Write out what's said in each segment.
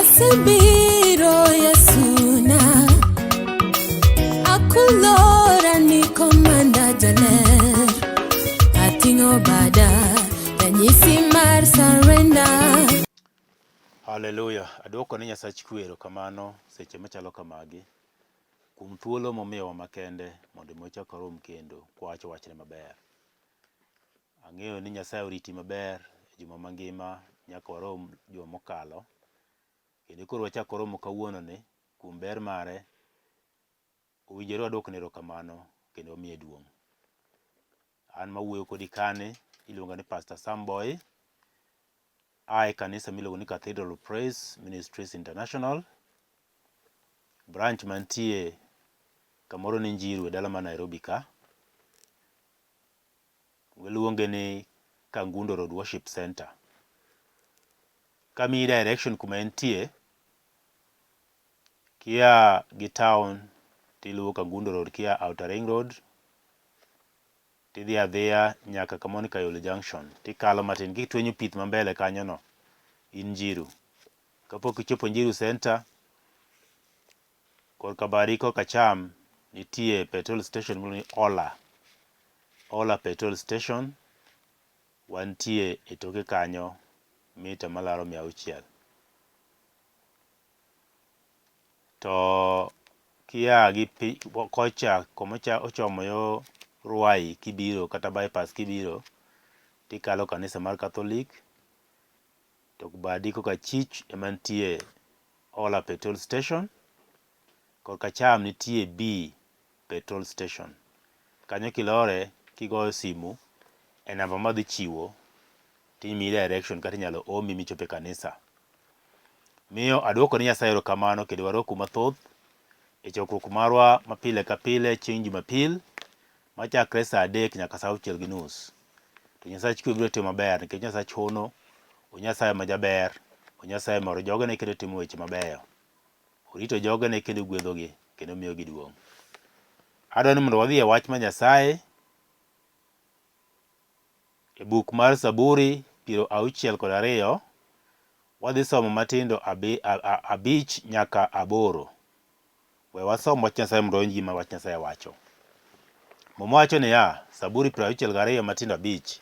Asebiro Yesuna, akulora ni komanda jaler, ating'o bada ranyisi mar surrender. Haleluya! Adwoko ne Nyasach kwe erokamano seche machalo kamagi kuom thuolo momiyowa makende mondo mi wachak warom kendo kwawacho wachne maber. Ang'eyo ni Nyasaye oriti maber e juma mangima nyaka warom juma mokalo. Kendo koro wachak waromo kawuononi kuom ber mare, owinjore waduokne erokamano kendo wamiye duong'. An mawuoyo kodi kani iluonga ni Pastor Sam Boy, a e kanisa miluongo ni Cathedral of Praise Ministries International, branch mantie kamoro ni Njiru e dala mar Nairobi ka. Waluonge ni Kangundo Road Worship Center. Kamiyi direction kuma entie, kia gi town tiluwo Kangundo Road kia Outer Ring Road, tidhi adhiya nyaka kamoro ni Kayole Junction, tikalo matin kitwenyo pith ma mbele kanyo no, in Njiru. Kapok ichopo Njiru Center, korka badi korka acham nitie petrol station miluongo ni Ola, Ola petrol station wantie e toke kanyo mita malaro 600. To kia gi kocha kuma ochomo yo Ruai kibiro kata bypass kibiro tikalo kanisa mar Catholic to badi koka achich ema nitie Ola petrol station, korka acham nitie B petrol station. Kanyo kilore kigoyo simu e namba madhi chiwo timiyi direction kata inyalo omi michop e kanisa. Miyo aduoko ne Nyasaye erokamano kendo warwakou mathoth e chokruok marwa ma pile ka pile chieng' Jumapil machakre saa adek nyaka saa auchiel gi nus. To Nyasach kwe biro timo maber nikech Nyasach hono, o Nyasaye ma jaber, o Nyasaye moro jogene kendo timo weche mabeyo. Orito jogene kendo gwedhogi kendo miyogi duong'. Adwaro ni mondo wadhi e wach ma Nyasaye e buk mar Zaburi 62 wadhi somo matindo 5 nyaka 8. We wasom wach Nyasaye mondo wawinj gima wach Nyasaye wacho. Muma wacho niya, Zaburi 62 matindo 5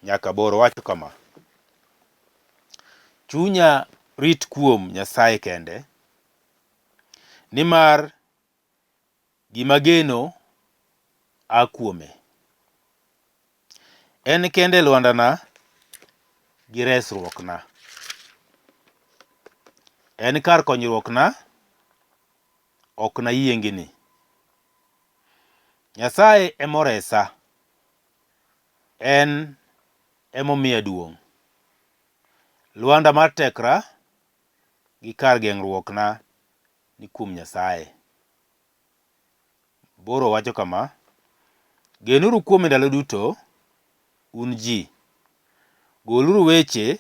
nyaka 8 wacho kama. Chunya rit kuom Nyasaye kende, nimar gima ageno a kuome. En kende lwandana gi resruokna. En kar konyruokna, ok nayiengni. Nyasaye emoresa, en emomiya duong'. Lwanda mar tekra gi kar geng'ruokna ni kuom Nyasaye. Boro wacho kama, Genuru kuome ndalo duto, un ji. Goluru weche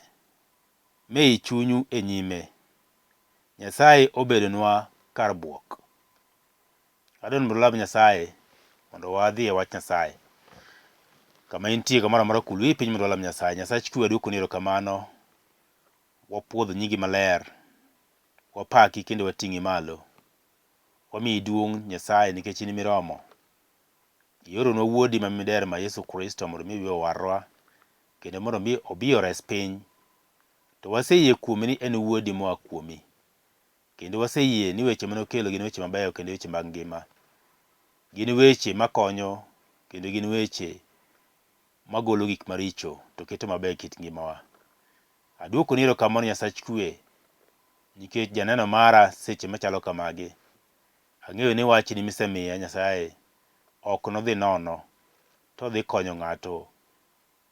me i chunyu e nyime. Nyasaye obedonwa kar bwok. Adwaro ni mondo walam Nyasaye mondo wadhi e wach Nyasaye. Kama intie kamoro amora kul wiyi piny mondo walam Nyasaye. Nyasach kwe aduokoni erokamano. Wapuodho nyingi maler. Wapaki kendo wating'i malo. Wamiyi duong' Nyasaye nikech in miromo. Ioronwa wuodi ma miderma Yesu Kristo mondo mi obi owarwa kendo mondo mi obi ores piny. To waseyie kuome ni en wuodi moa kuomi. Kendo waseyie ni weche mane okelo gin weche mabeyo kendo weche mag ngima. Gin weche makonyo kendo gin weche magolo gik maricho to keto maber kit ngimawa. Aduokoni erokamano Nyasach kwe nikech janeno mara seche machalo kamagi. Ang'eyo ni wachni misemiya Nyasaye ok nodhi nono to odhi konyo ng'ato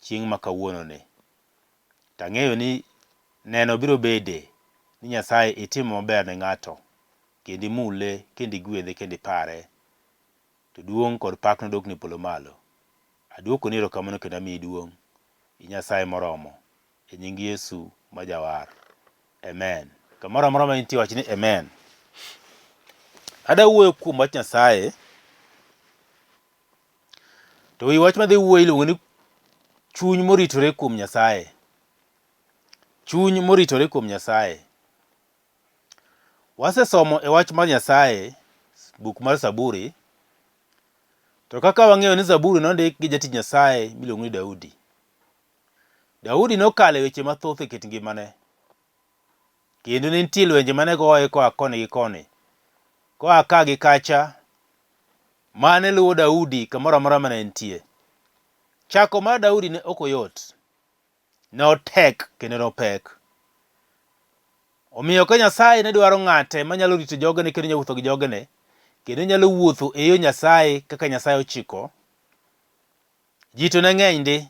chieng' ma kawuononi. To ang'eyo ni neno biro bede ni Nyasaye itimo maber ne ng'ato kendo imule kendo igwedhe kendo ipare. To duong' kod pak nodokni e polo malo. Aduokoni erokamano kendo amiyi duong', in Nyasaye moromo, e nying Yesu ma Jawar. Amen. Kamoro amora ma intie wach ni amen. Ada wuoyo kuom wach Nyasaye. To wi wach madhi wuoyo iluongo ni chuny moritore kuom Nyasaye. Chuny moritore kuom Nyasaye. Wasesomo e wach mar Nyasaye, buk mar Zaburi, to kaka wang'eyo ni Zaburi nondik gi jatich Nyasaye miluongo ni Daudi. Daudi nokalo e weche mathoth e kit ngimane, kendo ne nitie lwenje mane goye koa koni gi koni, koa ka gi kacha, mane luwo Daudi kamoro amora mane entie. Chako mar Daudi ne ok oyot. Notek kendo nopek. Omiyo ka Nyasaye ne dwaro ng'ate manyalo rito jogene kendo nyalo wuotho gi jogene, kendo nyalo wuotho e yo Nyasaye kaka Nyasaye ochiko, ji to ne ng'eny ndi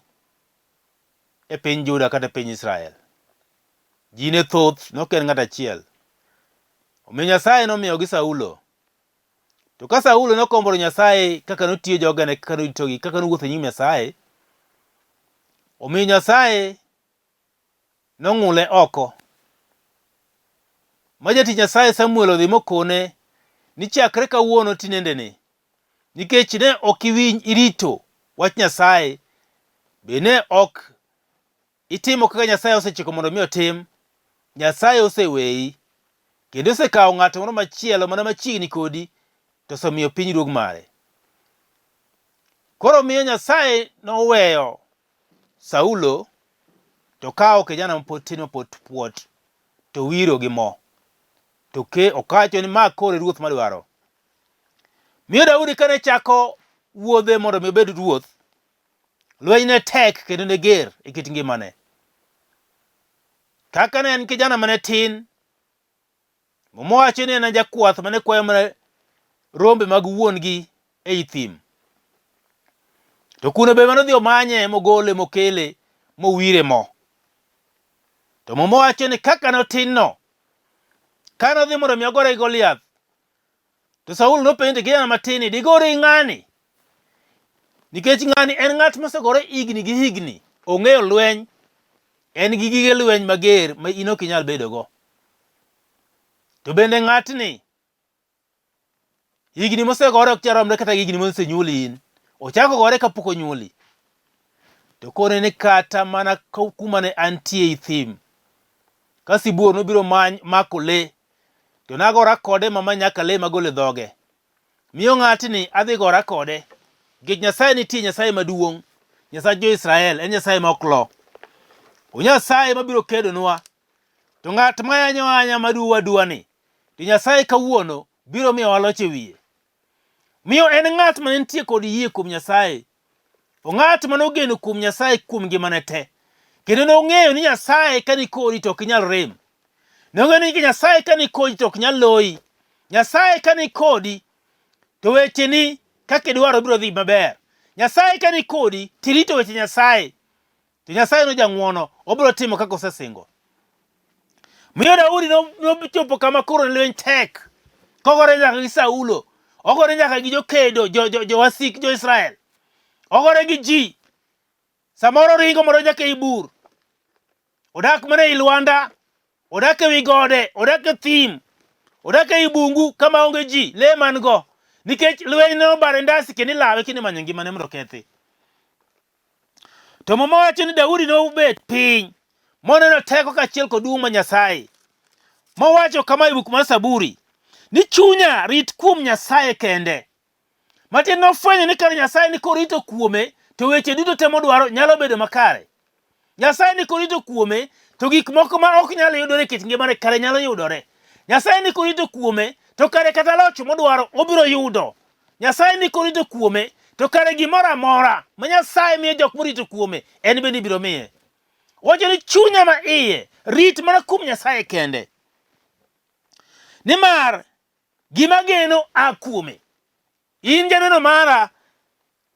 e piny Juda kata e piny Israel. Ji ne thoth, ne ok en ng'at achiel. Omiyo Nyasaye nomiyogi Saulo. To ka Saulo nokomboro Nyasaye kaka notiyo jogene, kaka noritogi, kaka nowuotho e nyim Nyasaye, omiyo Nyasaye nong'ule oko. Ma jatich Nyasaye Samuel odhi mokone ni chakre kawuono tinendeni, nikech ne ok iwinj irito wach Nyasaye, be ne ok Itimo kaka Nyasaye osechiko mondo mi otim. Nyasaye oseweyi, kendo osekawo ng'at moro machielo mana machiegni kodi, to osemiyo pinyruodh mare. Koro miyo Nyasaye noweyo Saulo to kawo kijana mapod tin mapod puot to wiro gi mo to ke okacho ni ma koro e ruoth madwaro. Miyo Daudi kane chako wuodhe mondo mi obed ruoth, Lweny ne tek kendo ne ger e kit ngimane. Kaka ne en kijana mane tin, Muma wacho ni en jakwath mane kwayo mana rombe mag wuon-gi ei thim. To kuno be mane odhi omanye mogole mokele mowire mo. To Muma wacho ni kaka notin no, kane odhi mondo mi ogore gi Goliath, To Saulo nopenje kijana matin ni, digore gi ng'ani? Nikech ng'ani en ng'at mosegore higni gi higni, ong'eyo lweny, en gi gige lweny mager ma in ok inyal bedogo. To bende ng'atni higni mosegore ok charomre kata gi higni mosenyuoli in. Ochako gore kapok onyuoli. To kone ni kata mana kuma ne antie e thim, ka sibuor nobiro many, mako le, To nagora kode mama nyaka le magol e dhoge. Miyo ng'atni adhi gora kode. Nikech Nyasaye nitie Nyasaye maduong', Nyasach jo-Israel en Nyasaye ma ok lo. O Nyasaye mabiro kedonwa. To ng'at ma yanyo anya maduwa aduwa ni, to Nyasaye kawuono biro miyowa loch e wiye. Miyo en ng'at ma nitie kod yie kuom Nyasaye. Ong'at ma nogeno kuom Nyasaye kuom ngimane te. Kendo nong'eyo ni Nyasaye ka ni kodi to ok inyal rem. Nong'eyo ni Nyasaye ka ni kodi to ok nyal loyi. Nyasaye ka ni kodi to wecheni kaka idwaro biro dhi maber. Nyasaye ka ni kodi tirito weche Nyasaye. To Nyasaye no jang'wono, obiro timo kaka osesingo. Miyo Daudi nochopo kama koro lweny tek. Kogore nyaka gi Saulo, ogore nyaka gi jokedo, jowasik jo jo-Israel. Ogore gi ji. Samoro ringo mondo nyaka ei bur. Odak mana ei lwanda, odak e wi gode, odak e thim, odak ei bungu kama onge ji, lee man go. Nikech lweny ne obare ndasi kendo ilawe kendo imanyo ngimane mondo okethi. To Muma wacho ni Daudi nobet piny moneno teko kaachiel kod duong' ma Nyasaye. Mowacho kama e buk mar Saburi ni chunya rit kuom Nyasaye kende. Matiende nofwenyo ni kar Nyasaye ni korito kuome to weche duto te modwaro nyalo bedo makare. Nyasaye ni korito kuome to gik moko ma ok nyal yudore e kit ngimane kare nyalo yudore. Nyasaye ni korito kuome to kare kata loch modwaro obiro yudo. Nyasaye ni korito kuome to kare gimoro amora ma Nyasaye miyo jok morito kuome en bende ibiro miye. Wacho ni chunya ma iye rit mana kuom Nyasaye kende. Nimar gima geno a kuome. In janeno mara.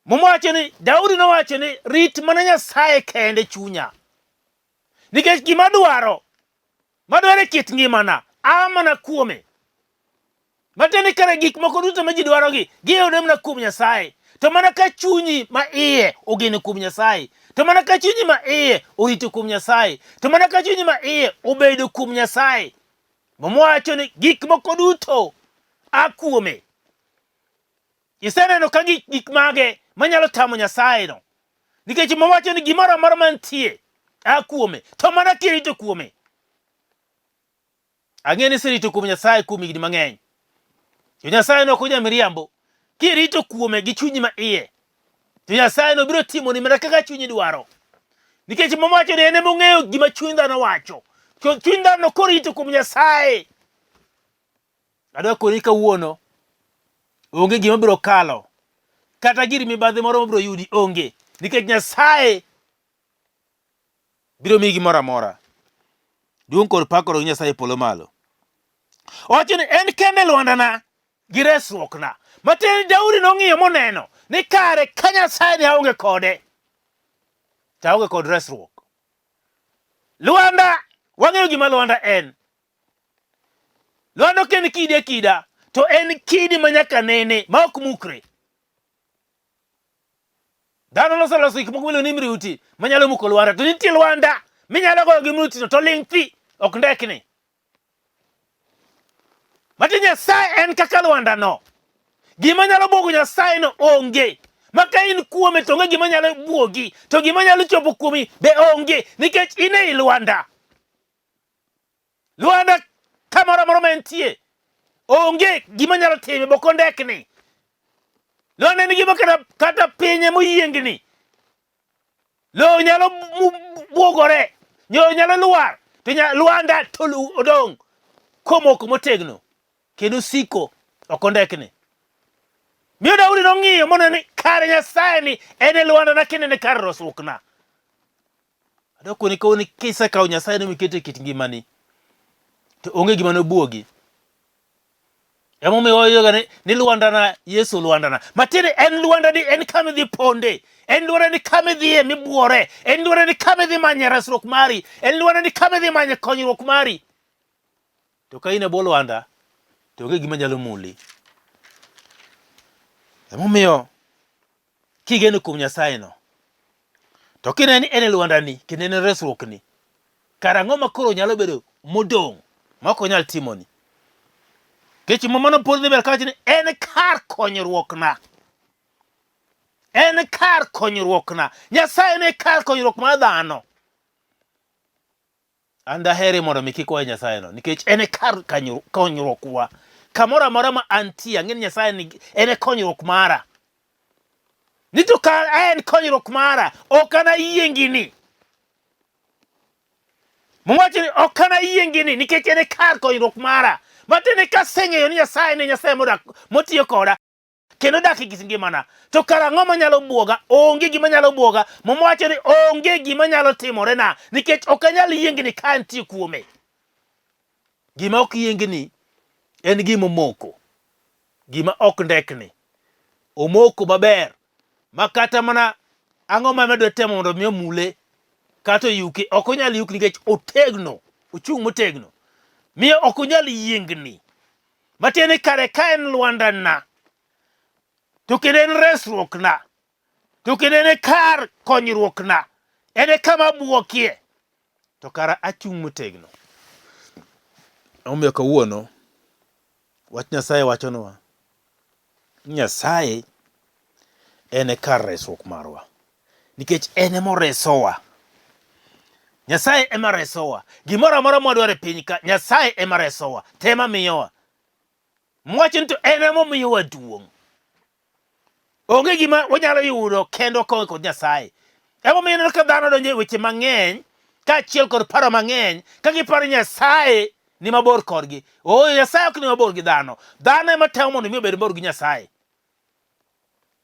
Muma wacho ni Daudi nowacho ni rit mana Nyasaye kende chunya. Nikech gima dwaro madwaro e kit ngimana a mana kuome. Matiende ni kare gik moko duto ma ji dwarogi giyudo mana kuom Nyasaye. To mana ka chunyi ma iye ogeno kuom Nyasaye, to mana ka chunyi ma iye orito kuom Nyasaye, to mana ka chunyi ma iye obedo kuom Nyasaye. Muma wacho ni gik moko duto a kuome. Iseneno ka gik, gik mage manyalo tamo Nyasaye no? Nikech Muma wacho ni gimoro amora mantie a kuome, to mana kirito kuome. Ang'e ni iserito kuom Nyasaye kuom higni mang'eny. To Nyasaye ne ok onya miriambo. Kirito kuome gi chunyi ma iye, to Nyasaye no biro timoni mana kaka chunyi dwaro. Nikech Muma wacho ni en ema ong'eyo gima chuny dhano wacho. To chuny dhano korito kuom Nyasaye. Adwa koni kawuono, onge gima biro kalo. Kata gir mibadhi moro mabiro yudi onge. Nikech Nyasaye biro miyi gimoro amora. Duong' kod pak odog Nyasaye e polo malo. Owacho ni en kende lwandana gi resruokna. Matiende ni Daudi nong'iyo moneno ni kare ka Nyasaye ne aonge kode, to aonge kod resruok. Lwanda, wang'eyo gima lwanda en. Lwanda ok en kidi akida, to en kidi ma nyaka nene ma ok mukre. Dhano nosoloso gik moko miluongo ni mruti manyalo muko lwanda, to nitie lwanda minyalo goyo gi mrutino to ling' thi, ok ndekni. Mati Nyasaye en kaka lwandano. Gima nyalo bwogo Nyasaye no onge. Ma ka in kuome to onge gima nyalo bwogi, to gima nyalo chopo kuomi be onge nikech in ei lwanda. Lwanda kamoro amora ma entie onge gima nyalo time bok ondekni. Lwanda en gima kata, kata pinye moyiengni lowo nyalo bwogore, nyoyo nyalo lwar, to lwanda to odong' komoko motegno kendo siko ok ondekni. Miyo Daudi nong'iyo moneno ni kare Nyasaye ni en e lwandana kendo en e kar resruokna. Adwa koni kawuono ni kisekawo Nyasaye ni miketo e kit ngimani to onge gima nobuogi. Emomiyo wayoga ni, ni lwandana Yesu lwandana. Matiende en lwandani en kama idhi ponde. En lwandani kama idhiye mibuore. En lwandani kama idhi manye resruok mari. En lwandani kama idhi manye konyruok mari. To ka in e bwo lwanda to onge gima nyalo muli. Emomiyo kigeno kuom Nyasaye no to kineno ni en e lwandani kendo en e resruokni, kara ang'o ma koro nyalo bedo modong' ma ok onyal timoni? Nikech Muma no pod dhi mbele kawacho ni en kar konyruokna. En kar konyruokna. Nyasaye ne kar konyruok mar dhano. An dahere mondo mi kik wawe Nyasaye no nikech en e kar konyruokwa. Kamoro amora ma antie ang'e ni Nyasaye ni en e konyruok mara. Ni to ka en konyruok mara, ok anayiengini. Muma wacho ni ok anayiengini nikech en e kar konyruok mara. Matiende ni kaseng'eyo ni Nyasaye ne Nyasaye modak motiyo koda kendo dak e kit ngimana. To kara ang'o manyalo buoga? Onge gima nyalo buoga. Muma wacho ni onge gima nyalo timorena nikech ok anyal yiengni ka antie kuome. Gima ok yiengni en gima omoko, gima ok ndekni. Omoko maber ma kata mana ang'o ma medo temo mondo mi omule kata oyuke ok onyal yuk nikech otegno, ochung' motegno. Miyo ok onyal yiengni. Matiende ni kare ka en lwandana, to kendo en resruokna, to kendo en e kar konyruokna, en e kama abuokie, to kara achung' motegno. Omiyo kawuono wach Nyasaye wachonwa ni Nyasaye en e kar resruok marwa nikech en ema oresowa. Nyasaye ema resowa. Gimoro amora mwadwaro e piny ka, Nyasaye ema resowa, to ema miyowa. Mwacho ni to en ema omiyowa duong'. Onge gima wanyalo yudo kendwa koonge kod Nyasaye. Emomiyo ineno ka dhano donjo e weche mang'eny kaachiel kod paro mang'eny ka giparo ni Nyasaye ni mabor kodgi. Ooyo, Nyasaye ok ni mabor gi dhano. Dhano ema temo mondo mi obed mabor gi Nyasaye.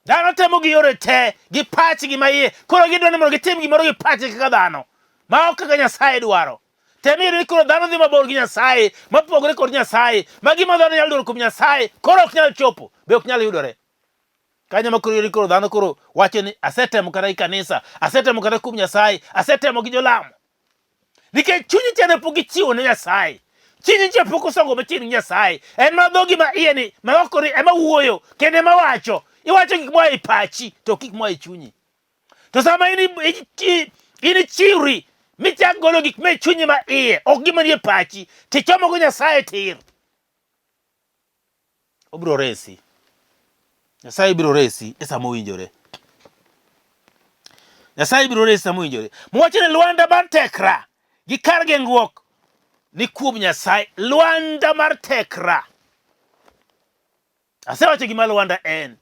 Dhano temo gi yore te, gi pachgi ma iye. Koro gidwa ni mondo gitim gimoro gi pachgi kaka dhano, ma ok kaka Nyasaye dwaro. Tem iyudo ni koro dhano dhi mabor gi Nyasaye, mapogore kod Nyasaye, ma gima dhano nyalo dwaro kuom Nyasaye koro ok nyal chopo, be ok nyal yudore. Kanyo ma koro iyudo ni koro dhano koro wacho ni asetemo kata gi kanisa, asetemo kata kuom Nyasaye, asetemo gi jolamo. Nikech chunyi cha ne pok ichiwo ne Nyasaye. Chunyi cha pok osongo machiegni gi Nyasaye. En ma dhogi ma iye ni, ma oko ni ema wuoyo, kendo ema wacho. Iwacho gik moa e pachi, to ok gik moa e chunyi. To sama in in ichiwri michak golo gik ma e chunyi ma iye, ok gima nie pachi, tichomogo Nyasaye tir. Obiro resi. Nyasaye biro resi e sama owinjore. Nyasaye biro resi sama owinjore. Mwacho ni lwanda mar tekra gi kar geng'ruok ni kuom Nyasaye, lwanda mar tekra. Asewacho gima lwanda en.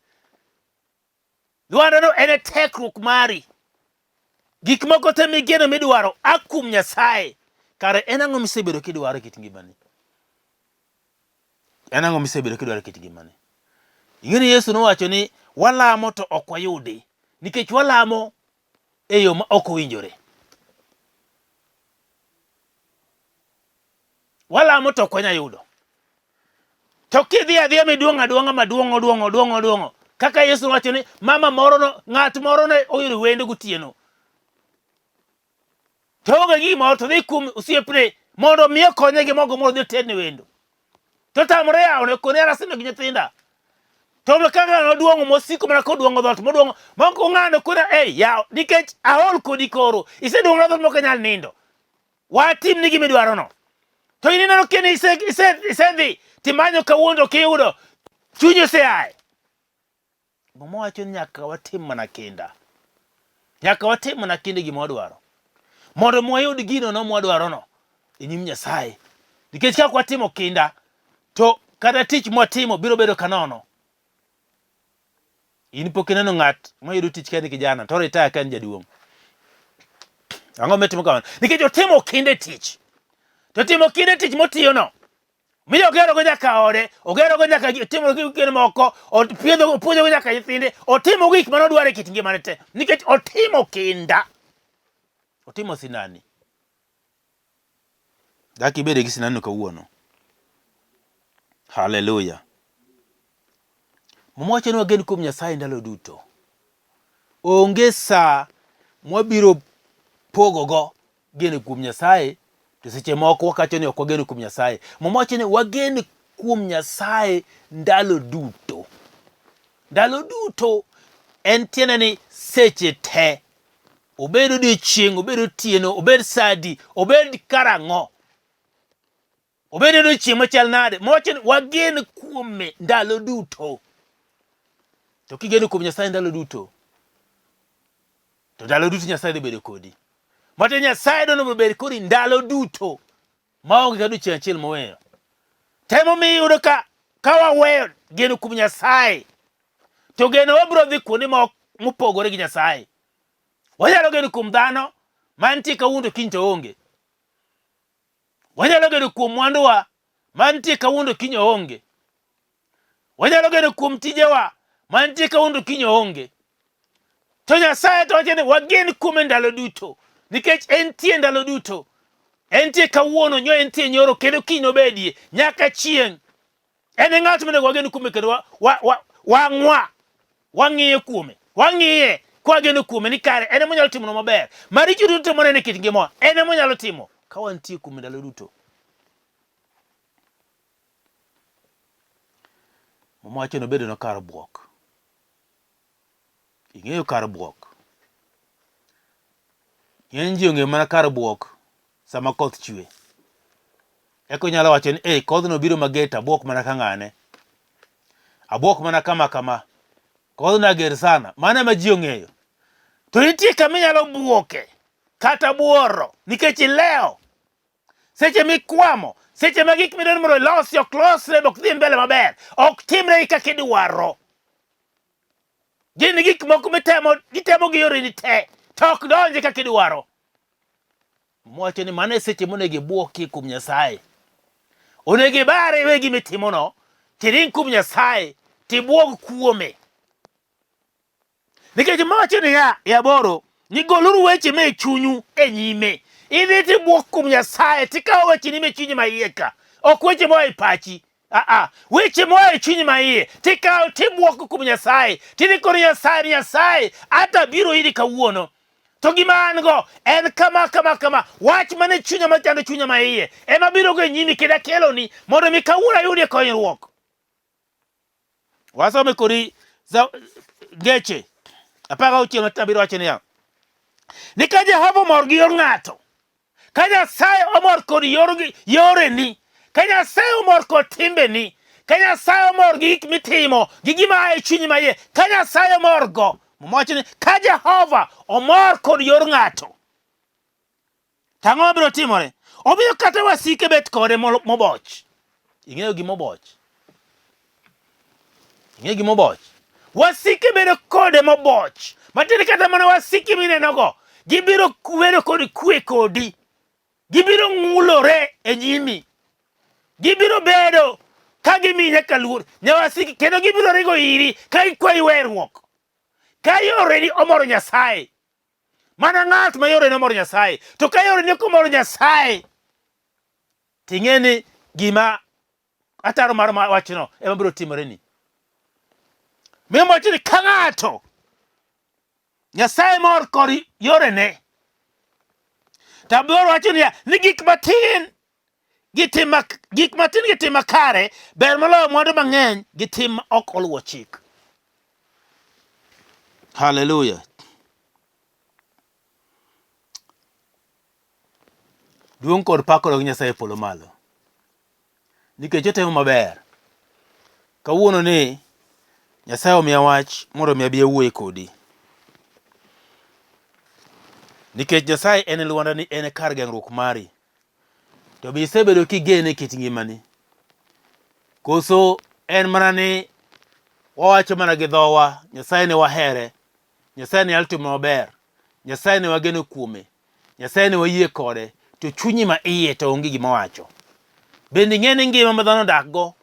Lwandano en e tekruok mari. Gik moko te migeno midwaro a kuom Nyasaye. Kare en ang'o misebedo kidwaro e kit ngimani? En ang'o misebedo kidwaro e kit ngimani? Ing'e ni Yesu nowacho ni walamo to ok wayudi nikech walamo e yo ma ok owinjore. Walamo to ok wanyal yudo. To kidhi adhiya miduong'o aduong'a maduong'o duong'o duong'o duong'o kaka Yesu nowacho ni mama moro no ng'at moro ne oyudo wendo gotieno to onge gi gimoro to dhi kuom osiepne mondo mi okonye gi mogo moro dhi oterne wendo to tamore yawone kone an asenindo gi nyithinda to kaka noduong'o mosiko mana koduong'o dhoot moduong'o moko ng'ano kone ei yaw nikech aol kodi koro iseduong'ona dhoot mok anyal nindo watimni gima idwarono to in ineno kini isedhi timanyo kawuono to kiyudo chunyi oseaye Muma wacho ni nyaka watim mana kinda. Nyaka watim mana kinda e gima wadwaro. Mondo mi wayud gino no mwadwarono e nyim Nyasaye. Nikech ka ok watimo kinda, to kata tich mwatimo biro bedo kanono. In pok ineno ng'at mayudo tich ka en kijana to retire ka en jaduong'. Ang'o mitimo kamano? Nikech otimo kinda e tich. To timo kinda e tich motiyono miyo ogerogo nyaka ode, ogerogo nyaka otimo gik moko, opiedho opuonjogo nyaka nyithinde, otimo gik mane odwaro e kit ngimane te nikech otimo kinda. Otimo sinani. Dak ibede gi sinani kawuono. Haleluya. Muma wacho ni wagen kuom Nyasaye ndalo duto. Onge sa mwabiro pogogo geno kuom Nyasaye to seche moko wakacho ni ok wageno kuom Nyasaye. Muma wacho ni wagen kuom Nyasaye ndalo duto. Ndalo duto en tiende ni seche te. Obed odiechieng', obed otieno, obed sa adi, obed karang'o. Obed odiechieng' machal nade, mowacho ni wagen kuome ndalo duto. To kigeno kuom Nyasaye ndalo duto, to ndalo duto Nyasaye dhi bedo kodi. Mate Nyasaye dwaro mondo obed kodi ndalo duto maonge kata odiechieng' achiel moweyo. Temo mi iyudo ka ka waweyo geno kuom Nyasaye, to geno wabiro dhi kuonde ma mopogore gi Nyasaye. Wanyalo geno kuom dhano mantie kawuono to kiny to onge. Wanyalo geno kuom mwanduwa mantie kawuono to kiny oonge. Wanyalo geno kuom tijewa mantie kawuono to kiny oonge. To Nyasaye to wacho ni wagen kuome ndalo duto nikech entie ndalo duto. Entie kawuono, nyo entie nyoro kendo kiny nobedie nyaka chieng'. En e ng'at monego wagen kuome kendo wang'wa wang'iye kuome wang'iye kwageno kuome ni kare en ema onyalo timonwa maber maricho duto moneno e kit ngimawa en ema onyalo timo ka wantie kuome ndalo duto Muma wacho ni obedonwa kar bwok. Ing'eyo kar bwok? Ng'eny ji ong'eyo mana kar bwok sama koth chwe. Eka onyalo wacho ni, "Ee, kodhno biro mager to abwok mana ka ng'ane. Abwok mana kama kama. Kodhno ger sana." Mano ema ji ong'eyo. To nitie kama inyalo bwoke kata buoro nikech ilewo. Seche mikwamo, seche ma gik midwaro mondo ilosi ok losre ok dhi mbele maber, ok timre kaka idwaro. Gin gik moko mitemo, gitemo gi yoreni te, to ok donji kaka idwaro. Mwacho ni mano e seche monego ibwokie kuom Nyasaye. Onego ibare iwe gima itimono, tiring kuom Nyasaye, tibwog kuome. Nikech mawacho niya e aboro ni goluru weche me chunyu e nyime. Idhi tibwok kuom Nyasaye tikawo wecheni me chunyi ma iye ka. Ok weche moa e pachi. Aa, weche moa e chunyi ma iye tikawo tibwok kuom Nyasaye. Tidhi koro Nyasaye ni Nyasaye ata biro iri kawuono. To gima an go en kama kama kama wach mane chunya machando chunya ma iye ema biro go e nyimi kendo akeloni mondo mi kawuono ayudie konyruok. Wasome kori Ngeche 16 matindo abiriyo wacho niya, ni ka Jehova omor gi yor ng'ato, ka Nyasaye omor kod yoreni, ka Nyasaye omor kod timbeni, ka Nyasaye omor gi gik mitimo, gi gima a e chunyi maiye, ka Nyasaye omor go, Muma wacho ni ka Jehova omor kod yor ng'ato, to ang'o mabiro timore? Omiyo kata wasike bet kode moboch. Ing'eyo gima oboch? Ing'eyo gima oboch? Wasike bedo kode moboch. Matiende kata mana wasike minenogo, gibiro bedo kod kwe kodi. Gibiro ng'ulore e nyimi. Gibiro bedo ka gimiyi nyaka luor. Nyawasiki kendo gibiro ringo iri ka gikwayi weruok. Ka yoreni omoro Nyasaye, mana ng'at ma yorene omoro Nyasaye. To ka yoreni ok omoro Nyasaye, ting'e ni gima ataro mar wachno ema biro timoreni. Miyo wacho ni ka ng'ato Nyasaye mor kod yorene, to abiro wacho niya ni gik matin gi tim gik matin gi tim makare ber moloyo mwandu mang'eny gi tim ma ok oluwo chik. Haleluya. Duong' kod pak odog Nyasaye e polo malo. Nikech otimo maber. Kawuono ni Nyasaye omiya wach mondo mi abi awuoye kodi. Nikech Nyasaye en lwandani, en e kar geng'ruok mari. To be isebedo kigene e kit ngimani? Koso en mana ni wawacho mana gi dhowa, Nyasaye ne wahere, Nyasaye ne nyalo timo maber, Nyasaye ne wageno kuome, Nyasaye ne wayie kode, to chunyi ma iye to onge gima wacho. Bende ing'e ni ngima ma dhano odakgo,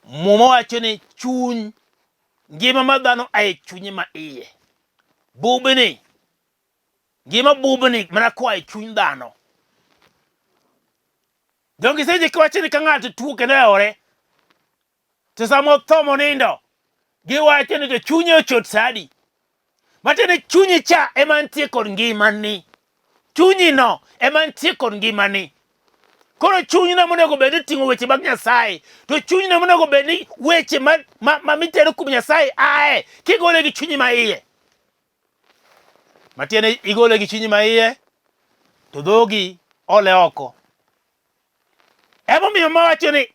Muma wacho ni chuny, ngima ma dhano a e chunye ma iye. Bubni, ngima bubni mana koa e chuny dhano. Donge iseje kiwacho ni ka ng'ato tuo kendo ewore, to sama otho monindo, giwacho ni to chunye ochot sa adi? Matiende chunyi cha ema nitie kod ngimani. Chunyi no ema nitie kod ngimani. Koro chunyno monego bed ni ting'o weche mag Nyasaye, to chunyno monego bed ni weche ma, ma, ma mitero kuom Nyasaye ae, kigole gi chunyi ma iye. Matiende igole gi chunyi ma iye, to dhogi ole oko. Emomiyo mawacho ni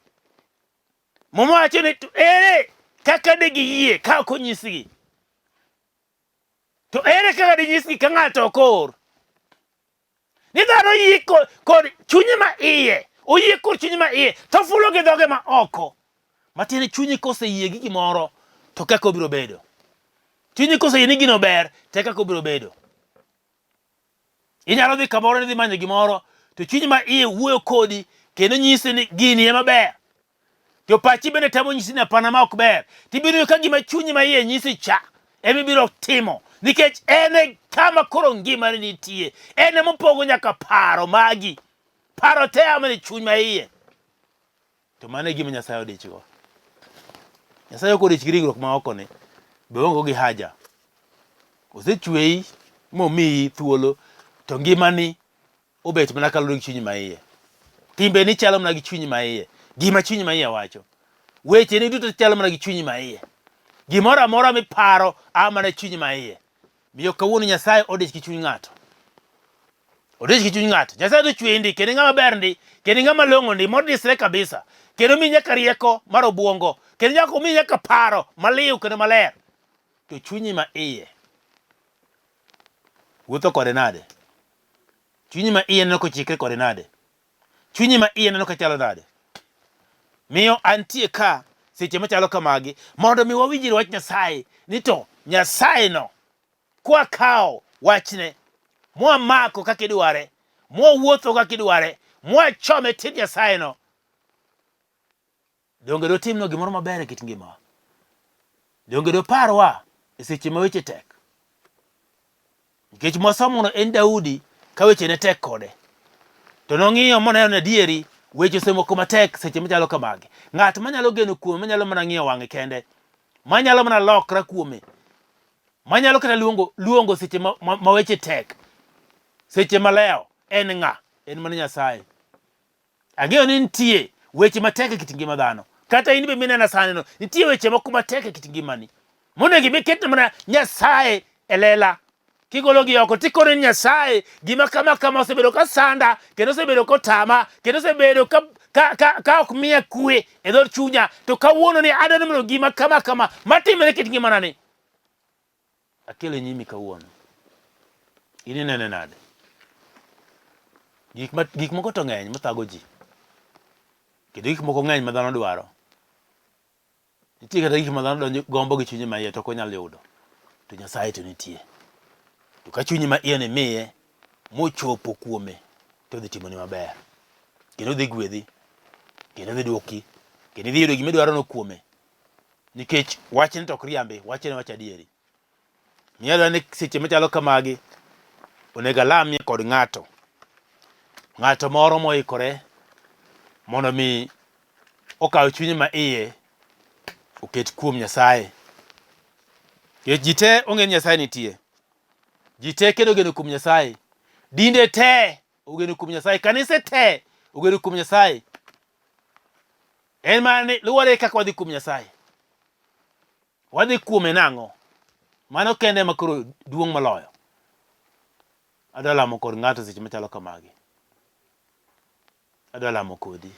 Muma wacho ni to ere kaka de giyie ka ok onyisgi? To ere kaka dinyisgi ka ng'ato ok oor? Ni dhano yie kod chunye ma iye, oyie kod chunye ma iye, to fulo gi dhoge ma oko. Matiende chunyi koseyie gi gimoro, to kaka obiro bedo. Chunyi koseyie ni gino ber, to e kaka obiro bedo. Inyalo dhi kamoro ni dhi manyo gimoro, to chunyi ma iye wuoyo kodi kendo nyisi ni gini ema ber. To pachi bende temo nyisi ni hapana ma ok ber. Tibiro yudo ka gima chunyi ma iye nyisi cha ema ibiro timo nikech en e kama koro ngimani nitie. En ema opogo nyaka paro magi. Paro te a mana e chuny ma iye. To mano e gima Nyasaye odichgo. Nyasaye ok odich gi ringruok ma oko ni, be oonge gi haja. Osechweyi momiyi thuolo to ngimani obet mana kaluwore gi chunyi ma iye. Timbeni chalo mana gi chunyi ma iye. Gima chunyi ma iye wacho. Wecheni duto chalo mana gi chunyi ma iye. Gimoro amora miparo a mana e chunyi ma iye. Miyo kawuono Nyasaye odich gi chuny ng'ato. Odich gi chuny ng'ato. Nyasaye to chweyi ndi, kendo ng'ama ber ndi, kendo ng'ama long'o ndi, modisre kabisa. Kendo omiyi nyaka rieko mar obwongo, kendo nyaka omiyi nyaka paro maliw kendo maler. To chunyi ma iye wuotho kode nade? Chunyi ma iye neno kochikre kode nade? Chunyi ma iye neno kachalo nade? Miyo antie ka seche machalo kamagi mondo mi wawinjre wach Nyasaye ni to Nyasaye no kwakawo wachne mwamako kaka idware mwawuotho kaka idware mwachome tir Nyasaye no donge dotimnwa gimoro maber e kit ngimawa? Donge doparwa e seche ma weche tek? Nikech mwasomono en Daudi ka weche ne tek kode. To nong'iyo moneno ni adieri weche osemoko matek seche machalo kamagi. Ng'at manyalo geno kuome, manyalo mana ng'iyo wang'e kende, manyalo mana lokra kuome, manyalo kata luongo, luongo seche ma, ma, ma weche tek, seche malewo, en ng'a? En mana Nyasaye. Ang'eyo ni nitie weche matek e kit ngima dhano. Kata in be minena sani no, nitie weche moko matek e kit ngimani. Monego ibi ketne mana Nyasaye e lela. Kigologi oko tikone ni Nyasaye gima kama kama osebedo ka sanda kendo osebedo kotama kendo osebedo ka, ka, ka, ka ok miya kwe e dhood chunya to kawuono ni adwaro mondo gima kama kama matimore e kit ngimana ni Akelo e nyimi kawuono. In inene nade? Gik, ma, gik moko to ng'eny mathago ji. Kendo gik moko ng'eny ma dhano dwaro. Nitie kata gik ma dhano donjo gombo gi chunye ma iye to ok onyal yudo. To Nyasaye to nitie. To ka chunyi ma iye ni miye mochopo kuome to odhi timoni maber. Kendo odhi gwedhi. Kendo odhi dwoki. Kendo idhi yudo gima idwarono kuome. Nikech wachne to ok riambi, wachne wacho adieri. Miyo ni seche machalo kamagi onego alamie kod ng'ato. Ng'ato moro moikore mondo mi okaw chunye ma iye oket kuom Nyasaye. Nikech ji te ong'e ni Nyasaye nitie. Ji te kendo ogeno kuom Nyasaye. Dinde te ogeno kuom Nyasaye. Kanise te ogeno kuom Nyasaye. En mana ni luwore kaka wadhi kuom Nyasaye. Wadhi kuome nang'o? Mano kende ema koro duong' moloyo. Adwa lamo kod ng'ato seche machalo kamagi. Adwa lamo kodi.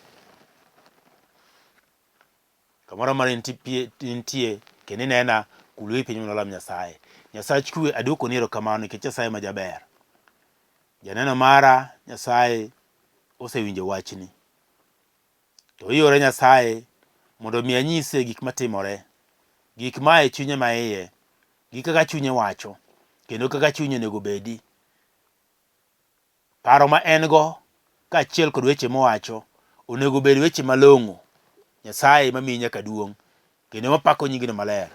Kamoro amora intie kendo inena, kul wiyi piny mondo walam Nyasaye. Nyasach kwe, aduokoni erokamano nikech Nyasaye ma jaber. Janeno mara Nyasaye osewinjo wachni. To iore Nyasaye mondo mi anyise gik matimore, gik ma e chunye ma iye, gi kaka chunye wacho, kendo kaka chunye onego obedi. Paro ma en go kaachiel kod weche mowacho onego obed weche malong'o. Nyasaye mamiyi nyaka duong' kendo mapako nyingno maler.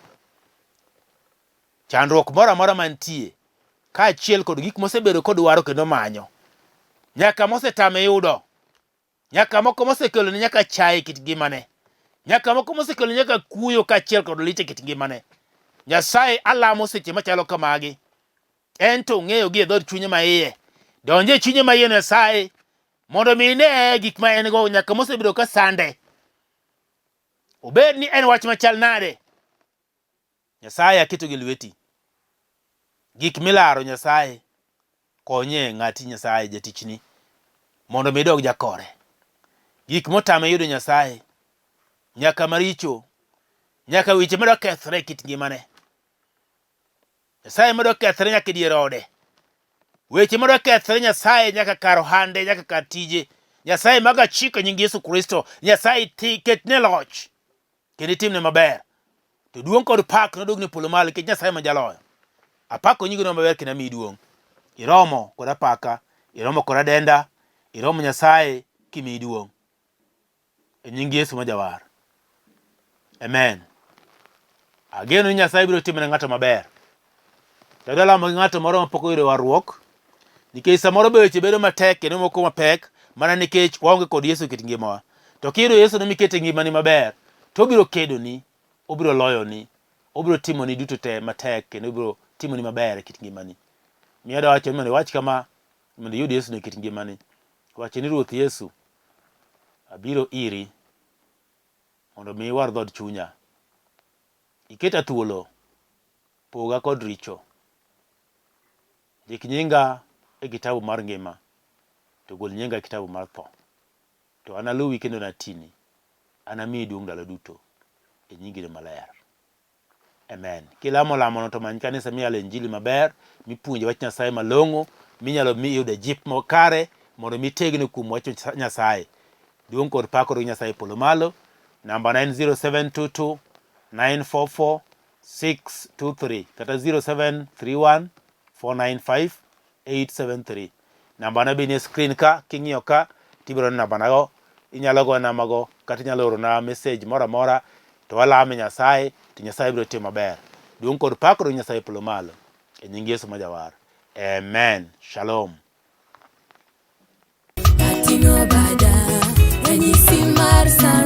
Chandruok moro amora mantie kaachiel kod gik mosebedo kodwaro kendo manyo nyaka mosetame yudo nyaka moko mosekelone nyaka chaye e kit ngimane, nyaka moko mosekelone nyaka kuyo kaachiel kod lit e kit ngimane. Nyasaye alamo seche machalo kamagi, en to ong'eyo gi e dhood chunye ma iye. Donj e chunye ma iye Nyasaye mondo mi ine gik ma en go nyaka mosebedo ka sande. Obed ni en wach machal nade, Nyasaye aketo gi lweti. Gik milaro Nyasaye konye ng'ati Nyasaye jatichni mondo mi idog jakore. Gik motame yudo Nyasaye nyaka maricho nyaka weche madwa kethre e kit ngimane. Nyasaye madwa kethre nyaka e dier ode. Weche madwa kethre Nyasaye nyaka kar ohande nyaka kar tije. Nyasaye mago achiko e nying Yesu Kristo. Nyasaye ketne loch. Kendo itimne maber. To duong' kod pak nodog ne polo malo nikech Nyasaye ma jaloyo. Apako nyingino maber kendo amiyi duong'. Iromo kod apaka, iromo kod adenda, iromo Nyasaye kimiyi duong'. E nying Yesu ma jawar. Amen. Ageno ni Nyasaye biro timo ne ng'ato maber. To adwa lamo gi ng'ato moro mapok oyudo warruok, nikech samoro be weche bedo matek kendo moko mapek mana nikech waonge kod Yesu e kit ngimawa. To kiyudo Yesu no mikete ngimani maber, to obiro kedoni, obiro loyoni, obiro timoni duto te matek kendo obiro timoni maber e kit ngimani. Miyo adwa wacho ni mondo iwach kama mondo iyud Yesu no e kit ngimani. Wache ni Ruoth Yesu, abiro iri mondo mi iwar dhood chunya. Iketa thuolo, poga kod richo. Ndik nyinga e kitabu mar ngima, to gol nyinga e kitabu mar tho. To analuwi kendo natini, anamiyi duong' ndalo duto, e nyingino maler. Amen. Kilamo lamono to many kanisa miyalo injili maber, mipuonje wach Nyasaye malong'o, minyalo mi yude jip makare mondo mi itegno kuom wach Nyasaye. Duong' kod pak odog Nyasaye e polo malo. Namba na en 0722 944 623 kata 0731 495 873. Namba na be nie screen ka, king'iyo ka tibiro neno namba nago, inyalo go namba go kata inyalo orona message moro amora to walame Nyasaye to Nyasaye biro timo maber. Duong' kod pak odog Nyasaye e polo malo. E nying Yesu ma Jawar. Amen. Shalom. Ating'o bada, ranyisi mar sa.